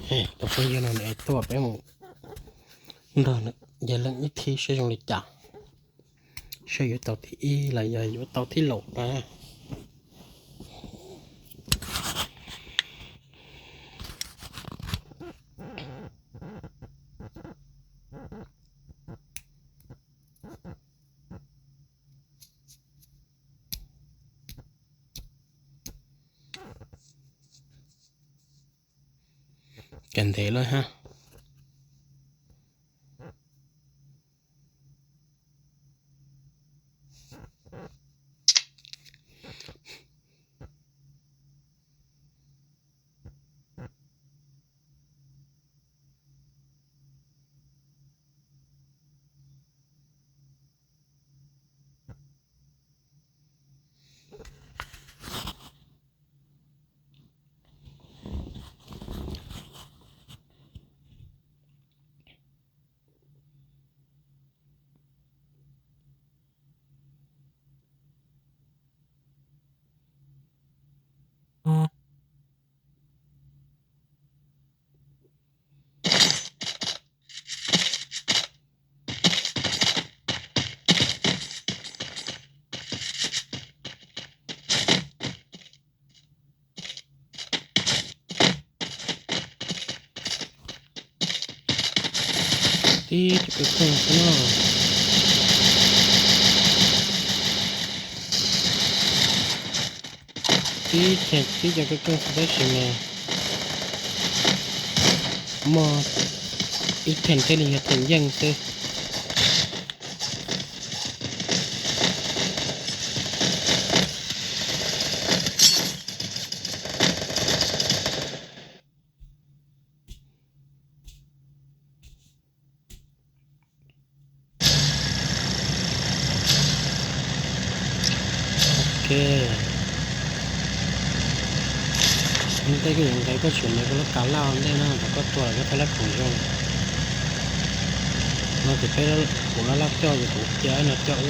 Tus phooj ywg no nws tuaj peb mus nrog nws yawg leej ib thib seb zoo li cas, seb yuav tau thib ib los yog yuav tau thib laum na. Kawg ntev lawm hab. Tib cov kawg kawg xwb no. Tib, tib cov kawg kawg xwb tab sis mas muaj ib theem thiaj li yog theem yeej xwb. Ok. Ntej kuv yuav nqe koj tsum nws koj lub kav laj ntej no, thaum koj tua los koj txhob lab khoom zoo. No ces peb kuv lab lab coj ces kuv cia no coj wb.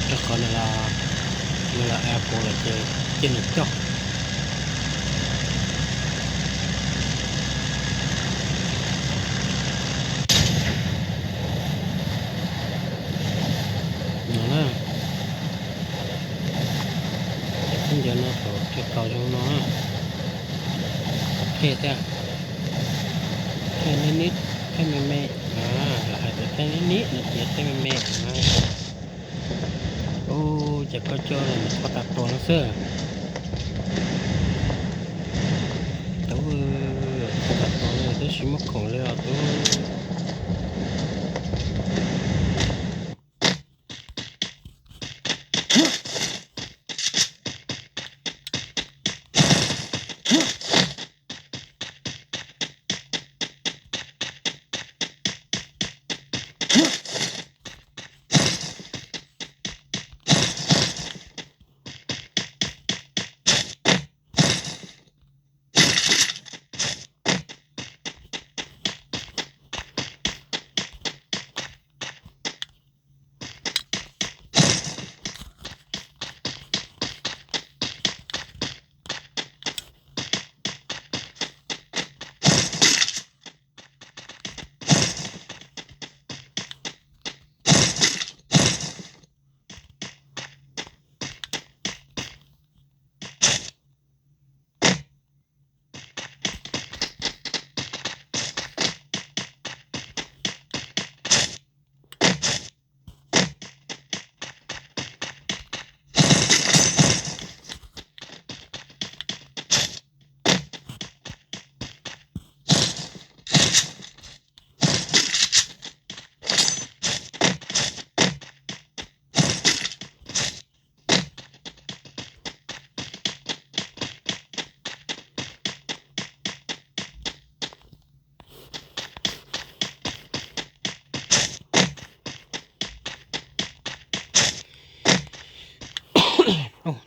Rau qhov nws los, nws los Apple lawm ces cia nws coj. No na, cov khaub ncaws no thaum qhia tau zoo no na. Qhia thiab, qhia nib nib, qhia me me, lawv hais tias qhia nib nib no ces qhia me me. Ub, ces koj coj los mus qhov tas tua no xwb. Tub, qhov tas tua no tab sis muaj khoom li os tub.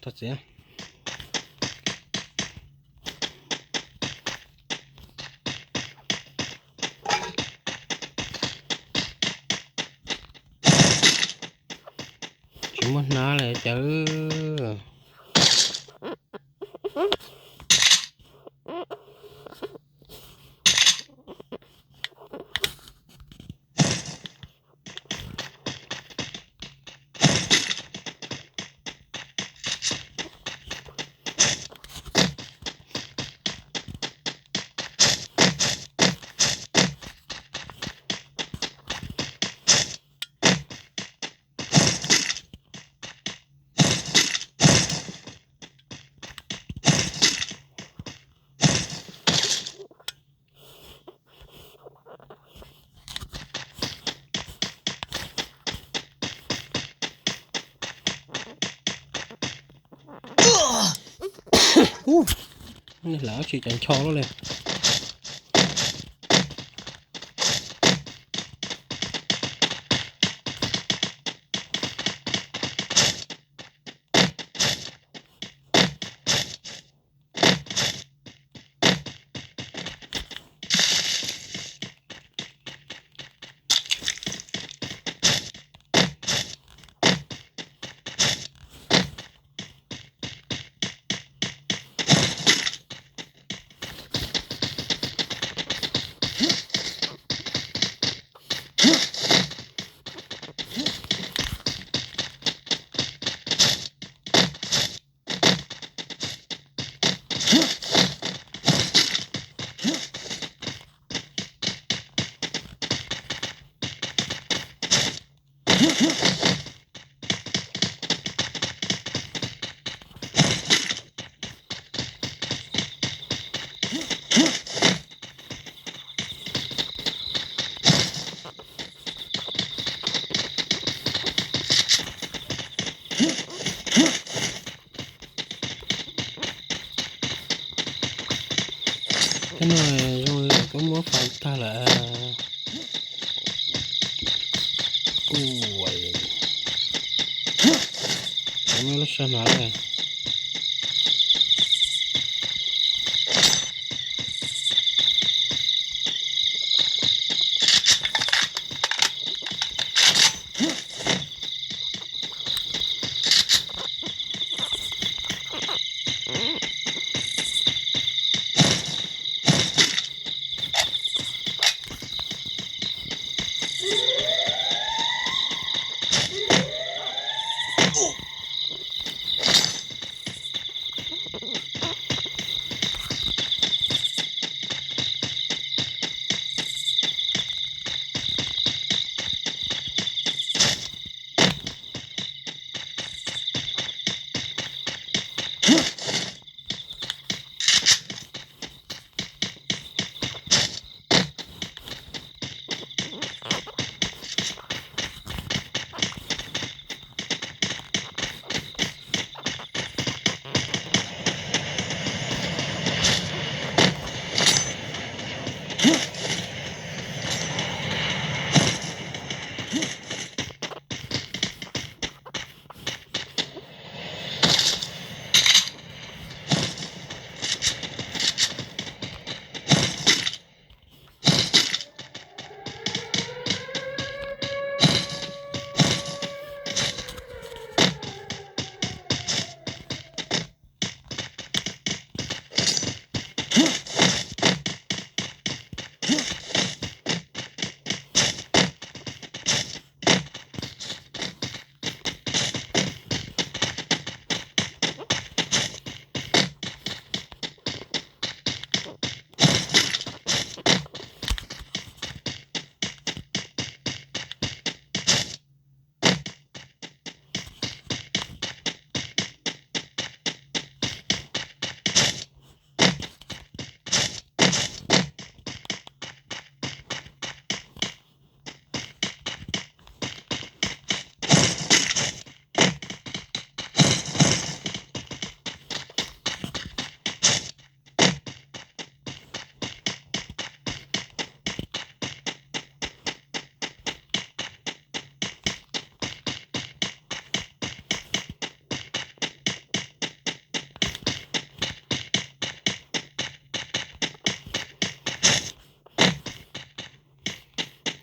Thov txim. Tsis muaj hnab li cas. Ub, lam tsis cov ncho luaj li. Cov no zoo li koj muab faus tag lawm. Ua, muab lub sab hnav lawm.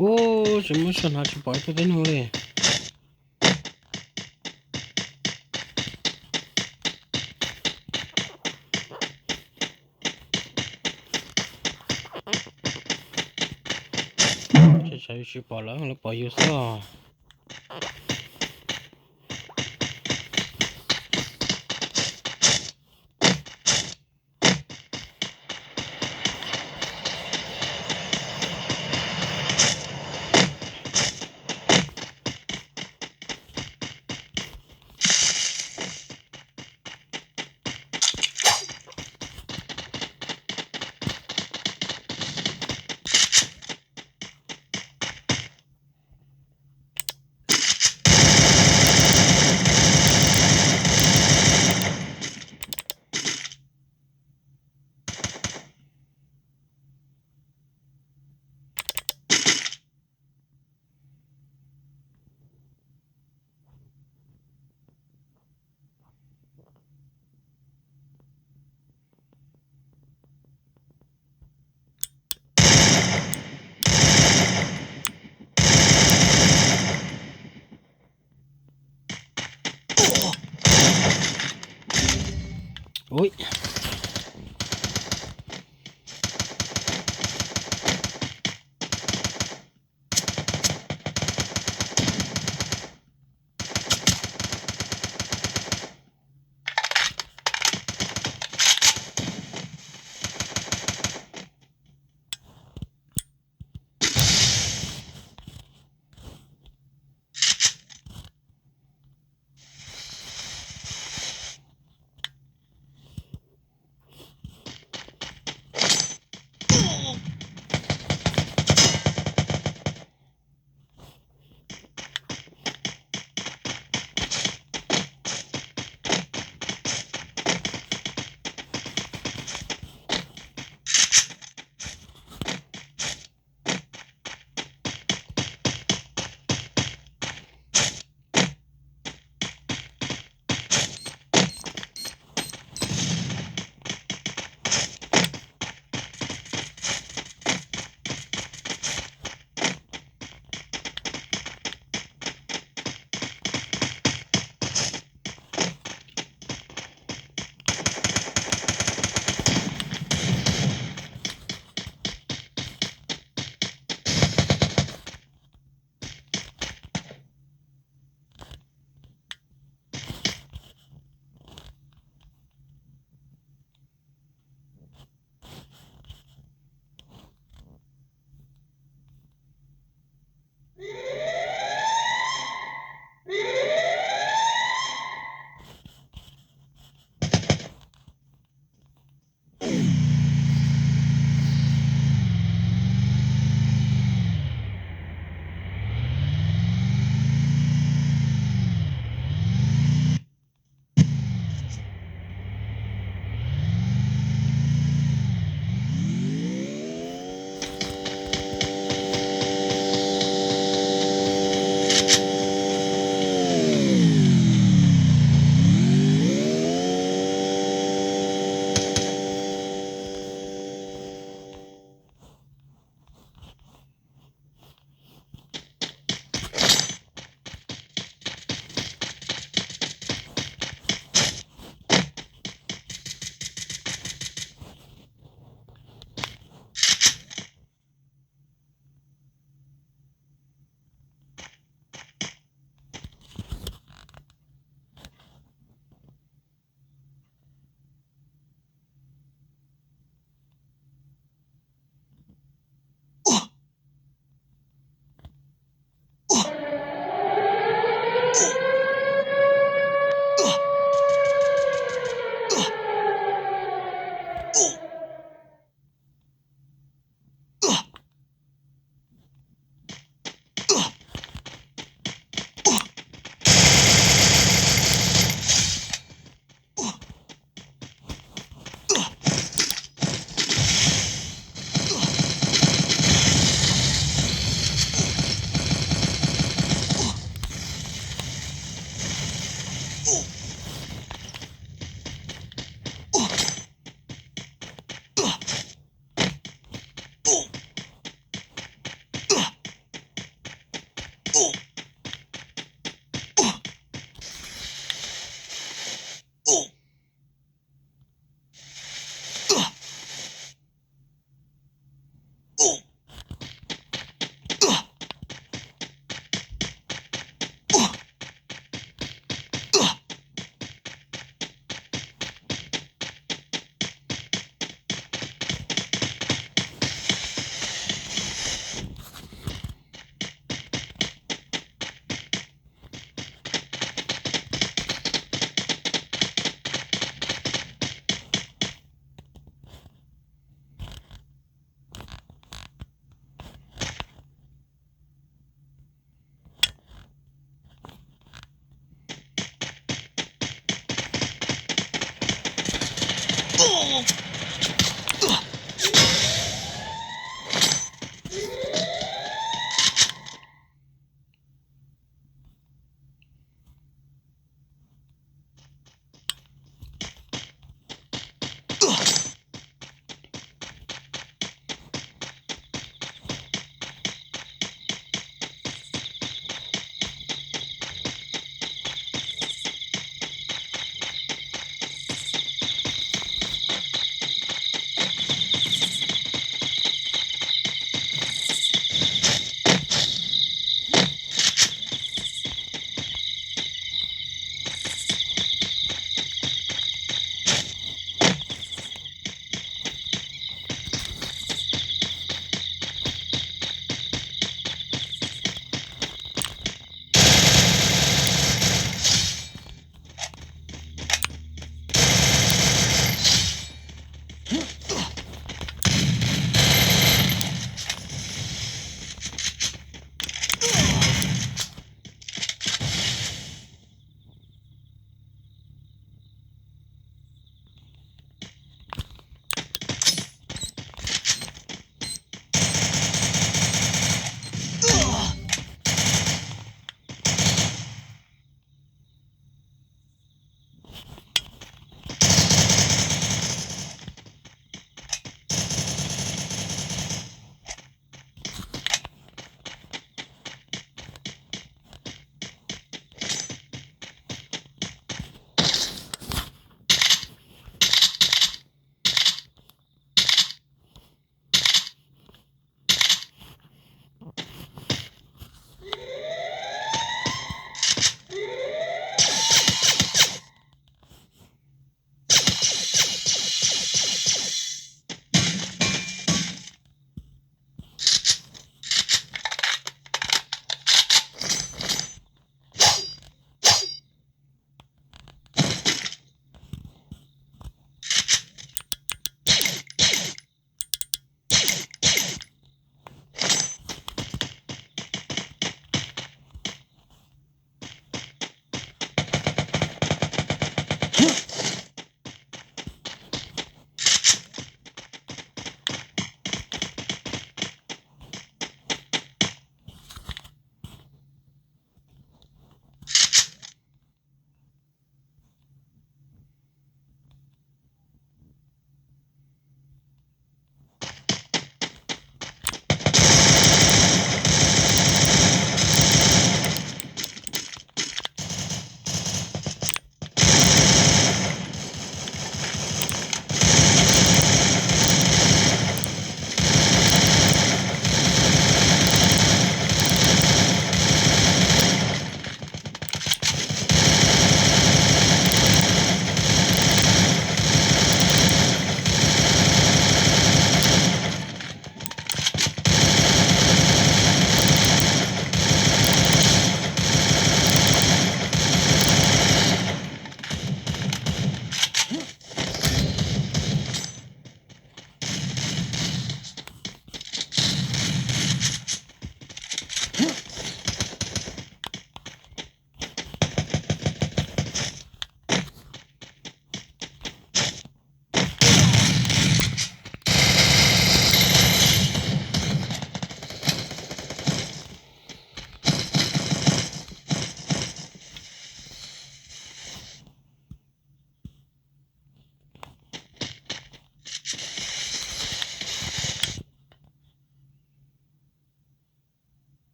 Ub, tsis muab sab hnav tsis pom ib tug tib neeg li. Tsis pom lawm, lawv pom yus xwb os. Ui.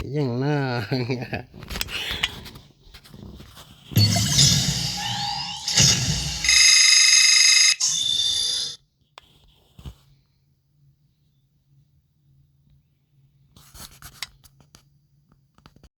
Yeej na.